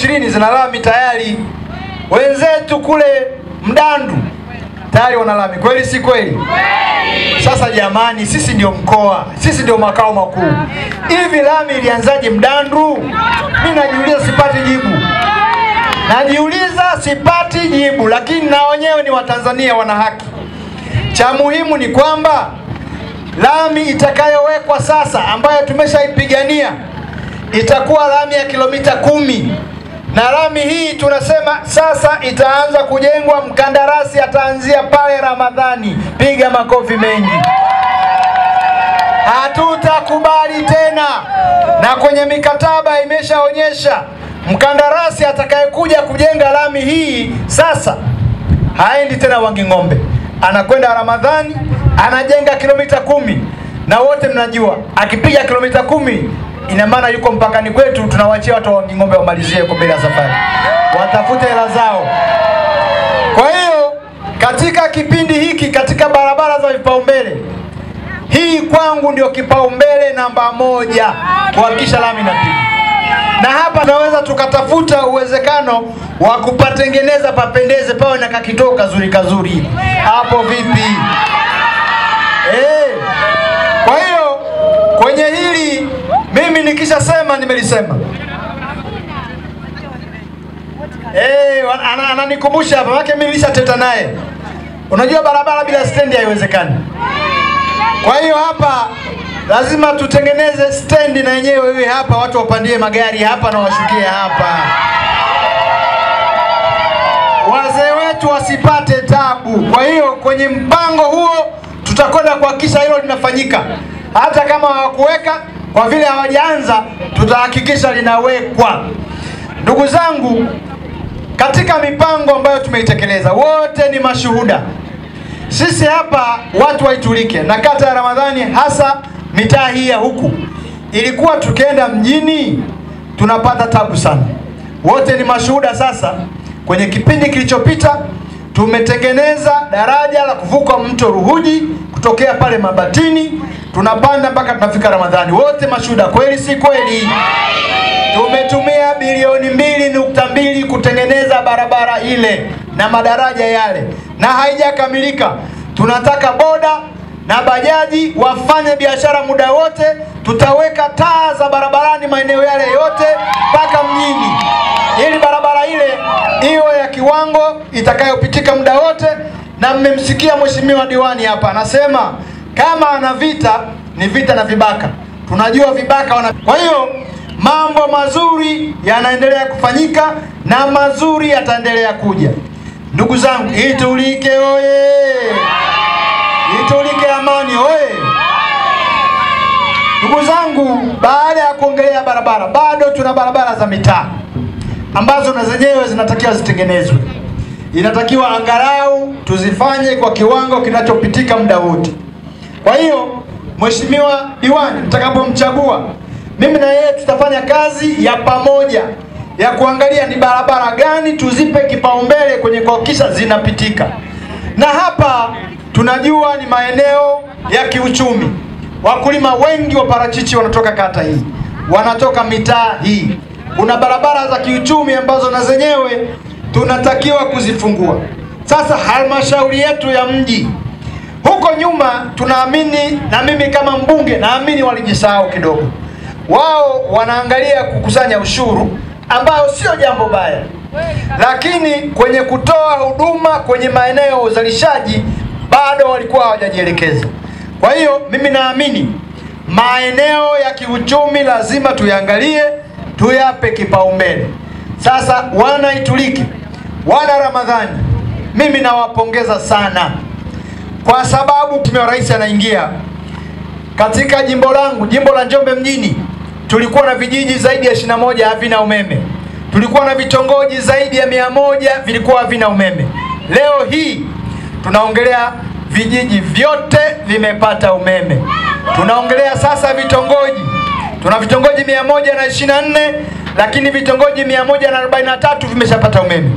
20 zina lami tayari. Wenzetu kule Mdandu tayari wana lami. Kweli si kweli? Sasa jamani, sisi ndio mkoa, sisi ndio makao makuu. Hivi lami ilianzaje Mdandu? Mimi najiuliza, sipati jibu. Najiuliza sipati jibu, lakini na wenyewe ni Watanzania, wana haki. Cha muhimu ni kwamba lami itakayowekwa sasa ambayo tumeshaipigania itakuwa lami ya kilomita 10. Na lami hii tunasema sasa itaanza kujengwa, mkandarasi ataanzia pale Ramadhani. Piga makofi mengi. Hatutakubali tena. Na kwenye mikataba imeshaonyesha mkandarasi atakayekuja kujenga lami hii sasa haendi tena Wanging'ombe, anakwenda Ramadhani, anajenga kilomita 10. Na wote mnajua akipiga kilomita 10 ina maana yuko mpakani kwetu. Tunawachia watu wa Wanging'ombe wamalizie kwa mbele ya safari, watafute hela zao. Kwa hiyo katika kipindi hiki, katika barabara za vipaumbele, hii kwangu ndio kipaumbele namba 1, kuhakikisha lami inapigwa. Na hapa tunaweza tukatafuta uwezekano wa kupatengeneza papendeze, pawe na kakitoo kazuri kazuri. Hapo vipi? Kwa hiyo kwenye hili mimi nikishasema nimelisema. Ananikumbusha hapa, maana mimi nilishateta naye. Unajua barabara bila stendi haiwezekani. Kwa hiyo hapa lazima tutengeneze stendi na yenyewe iwe hapa, watu wapandie magari hapa na washukie hapa. Wazee wetu wasipate tabu. Kwa hiyo kwenye mpango huo tutakwenda kuhakikisha hilo linafanyika. Hata kama hawakuweka, kwa vile hawajaanza, tutahakikisha linawekwa. Ndugu zangu, katika mipango ambayo tumeitekeleza, wote ni mashuhuda. Sisi hapa watu wa Itulike na kata ya Ramadhani, hasa mitaa hii ya huku, ilikuwa tukienda mjini tunapata tabu sana. Wote ni mashuhuda. Sasa kwenye kipindi kilichopita tumetengeneza daraja la kuvuka mto Ruhuji kutokea pale Mabatini tunapanda mpaka tunafika Ramadhani. Wote mashuhuda, kweli si kweli? Tumetumia bilioni 2.2 kutengeneza barabara ile na madaraja yale, na haijakamilika. Tunataka boda na bajaji wafanye biashara muda wote. Tutaweka taa za barabarani maeneo yale yote mpaka mjini, ili barabara ile iwe ya kiwango itakayopitika muda wote. Na mmemsikia mheshimiwa diwani hapa anasema kama ana vita ni vita na vibaka. Tunajua vibaka wana. Kwa hiyo mambo mazuri yanaendelea kufanyika na mazuri yataendelea kuja. Ndugu zangu, Itulike oye! Itulike amani oye! Ndugu zangu, baada ya kuongelea barabara, bado tuna barabara za mitaa ambazo na zenyewe zinatakiwa zitengenezwe. Inatakiwa angalau tuzifanye kwa kiwango kinachopitika muda wote. Kwa hiyo mheshimiwa diwani mtakapomchagua, mimi na yeye tutafanya kazi ya pamoja ya kuangalia ni barabara gani tuzipe kipaumbele kwenye kuhakikisha zinapitika. Na hapa tunajua ni maeneo ya kiuchumi. Wakulima wengi wa parachichi wanatoka kata hii, wanatoka mitaa hii. Kuna barabara za kiuchumi ambazo na zenyewe tunatakiwa kuzifungua. Sasa halmashauri yetu ya mji, huko nyuma tunaamini, na mimi kama mbunge naamini walijisahau kidogo. Wao wanaangalia kukusanya ushuru ambao sio jambo baya, lakini kwenye kutoa huduma kwenye maeneo ya uzalishaji bado walikuwa hawajajielekeza. Kwa hiyo mimi naamini maeneo ya kiuchumi lazima tuyaangalie, tuyape kipaumbele. Sasa wana Itulike, wana Ramadhani, mimi nawapongeza sana kwa sababu Mheshimiwa Rais anaingia katika jimbo langu, jimbo la Njombe mjini. Tulikuwa na vijiji zaidi ya 21 havina umeme. Tulikuwa na vitongoji zaidi ya 100 vilikuwa havina umeme. Leo hii tunaongelea vijiji vyote vimepata umeme. Tunaongelea sasa vitongoji. Tuna vitongoji 124, lakini vitongoji 143 vimeshapata umeme.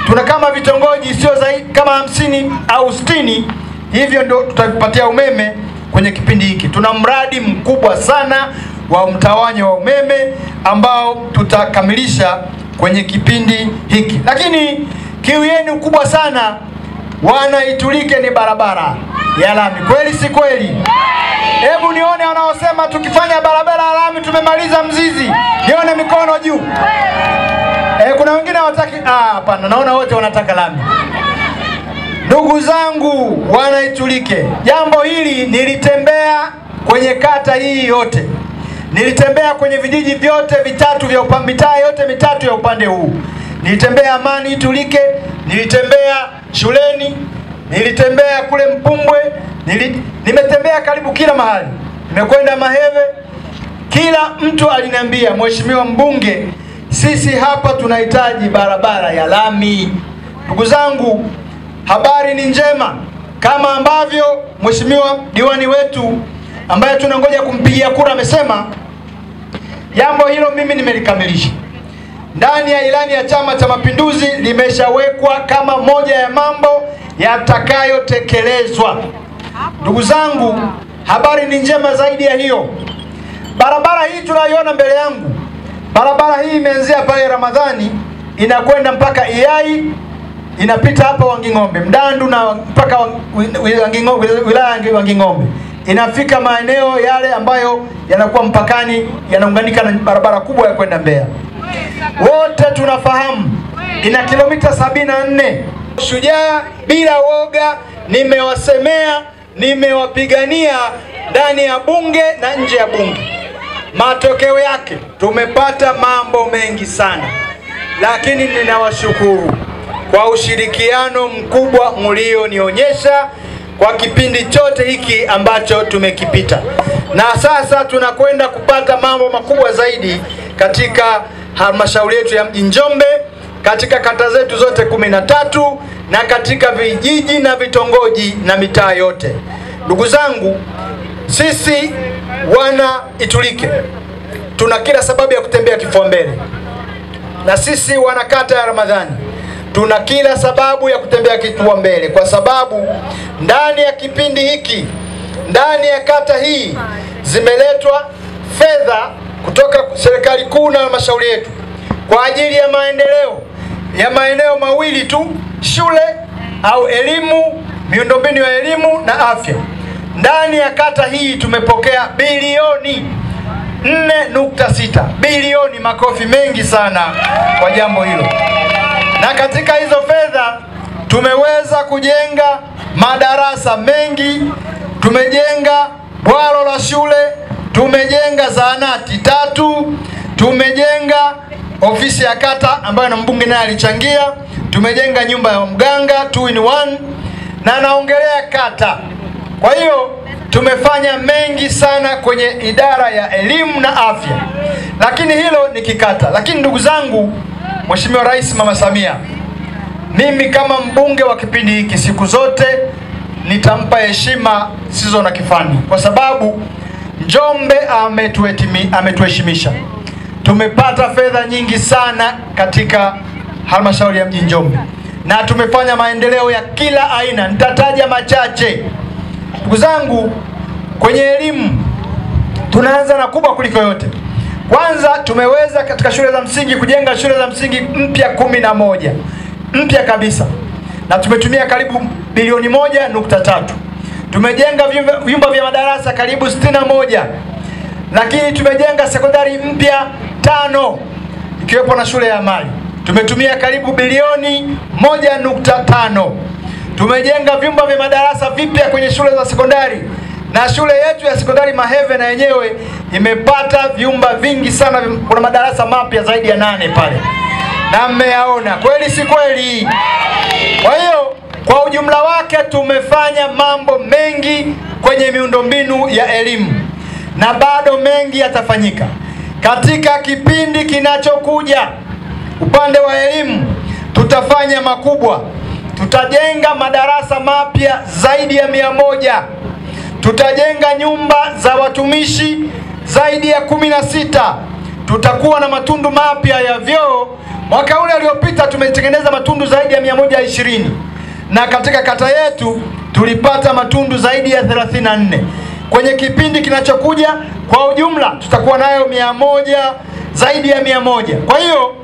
Tuna kama vitongoji sio zaidi kama 50 au 60, hivyo ndio tutavipatia umeme kwenye kipindi hiki. Tuna mradi mkubwa sana wa mtawanyo wa umeme ambao tutakamilisha kwenye kipindi hiki. Lakini kiu yenu kubwa sana wana Itulike ni barabara ya lami, kweli si kweli? Hebu nione wanaosema tukifanya barabara ya lami tumemaliza mzizi, nione mikono juu. Kuna wengine hawataki. Hapana, naona wote wanataka lami. Ndugu zangu wana Itulike, jambo hili nilitembea kwenye kata hii yote, nilitembea kwenye vijiji vyote vitatu vya mitaa yote mitatu ya upande huu. Nilitembea Amani Itulike, nilitembea shuleni, nilitembea kule Mpumbwe, nimetembea karibu kila mahali, nimekwenda Maheve. Kila mtu aliniambia, Mheshimiwa mbunge, sisi hapa tunahitaji barabara ya lami. Ndugu zangu, habari ni njema, kama ambavyo Mheshimiwa diwani wetu ambaye tunangoja kumpigia kura amesema, jambo hilo mimi nimelikamilisha. Ndani ya ilani ya Chama cha Mapinduzi limeshawekwa kama moja ya mambo yatakayotekelezwa. Ndugu zangu, habari ni njema zaidi ya hiyo. Barabara hii tunayoiona mbele yangu, barabara hii imeanzia pale Ramadhani, inakwenda mpaka Iyai, inapita hapa Wanging'ombe, Mdandu na mpaka wilaya ya Wanging'ombe. Inafika maeneo yale ambayo yanakuwa mpakani, yanaunganika na barabara kubwa ya kwenda Mbeya. Wote tunafahamu ina kilomita 74. Shujaa bila woga, nimewasemea, nimewapigania ndani ya bunge na nje ya bunge. Matokeo yake tumepata mambo mengi sana, lakini ninawashukuru kwa ushirikiano mkubwa mlionionyesha kwa kipindi chote hiki ambacho tumekipita. Na sasa tunakwenda kupata mambo makubwa zaidi katika halmashauri yetu ya mji Njombe, katika kata zetu zote 13 na katika vijiji na vitongoji na mitaa yote. Ndugu zangu, sisi wana Itulike tuna kila sababu ya kutembea kifua mbele, na sisi wana kata ya Ramadhani tuna kila sababu ya kutembea kifua mbele, kwa sababu ndani ya kipindi hiki, ndani ya kata hii zimeletwa fedha kutoka serikali kuu na halmashauri yetu kwa ajili ya maendeleo ya maeneo mawili tu, shule au elimu, miundombinu ya elimu na afya. Ndani ya kata hii tumepokea bilioni 4.6 bilioni. Makofi mengi sana kwa jambo hilo. Na katika hizo fedha tumeweza kujenga madarasa mengi, tumejenga bwalo la shule, tumejenga zahanati 3, tumejenga ofisi ya kata ambayo na mbunge naye alichangia, tumejenga nyumba ya mganga 2 in 1, na naongelea kata. Kwa hiyo tumefanya mengi sana kwenye idara ya elimu na afya, lakini hilo ni kikata. Lakini ndugu zangu, Mheshimiwa Rais Mama Samia, mimi kama mbunge wa kipindi hiki siku zote nitampa heshima zisizo na kifani, kwa sababu Njombe ametuheshimisha. Tumepata fedha nyingi sana katika halmashauri ya mji Njombe na tumefanya maendeleo ya kila aina. Nitataja machache. Ndugu zangu, kwenye elimu tunaanza na kubwa kuliko yote. Kwanza tumeweza katika shule za msingi kujenga shule za msingi mpya 11 mpya kabisa, na tumetumia karibu bilioni 1.3. Tumejenga vyumba vya madarasa karibu 61, lakini tumejenga sekondari mpya 5 ikiwepo na shule ya Amali. Tumetumia karibu bilioni 1.5. Tumejenga vyumba vya madarasa vipya kwenye shule za sekondari, na shule yetu ya sekondari Maheve na yenyewe imepata vyumba vingi sana. Kuna madarasa mapya zaidi ya 8 pale, na mmeyaona, kweli si kweli? Kwa hiyo kwa ujumla wake tumefanya mambo mengi kwenye miundombinu ya elimu, na bado mengi yatafanyika katika kipindi kinachokuja. Upande wa elimu tutafanya makubwa. Tutajenga madarasa mapya zaidi ya 100. Tutajenga nyumba za watumishi zaidi ya 16. Tutakuwa na matundu mapya ya vyoo. Mwaka ule uliopita tumetengeneza matundu zaidi ya 120, na katika kata yetu tulipata matundu zaidi ya 34. Kwenye kipindi kinachokuja kwa ujumla tutakuwa nayo 100, zaidi ya 100. Kwa hiyo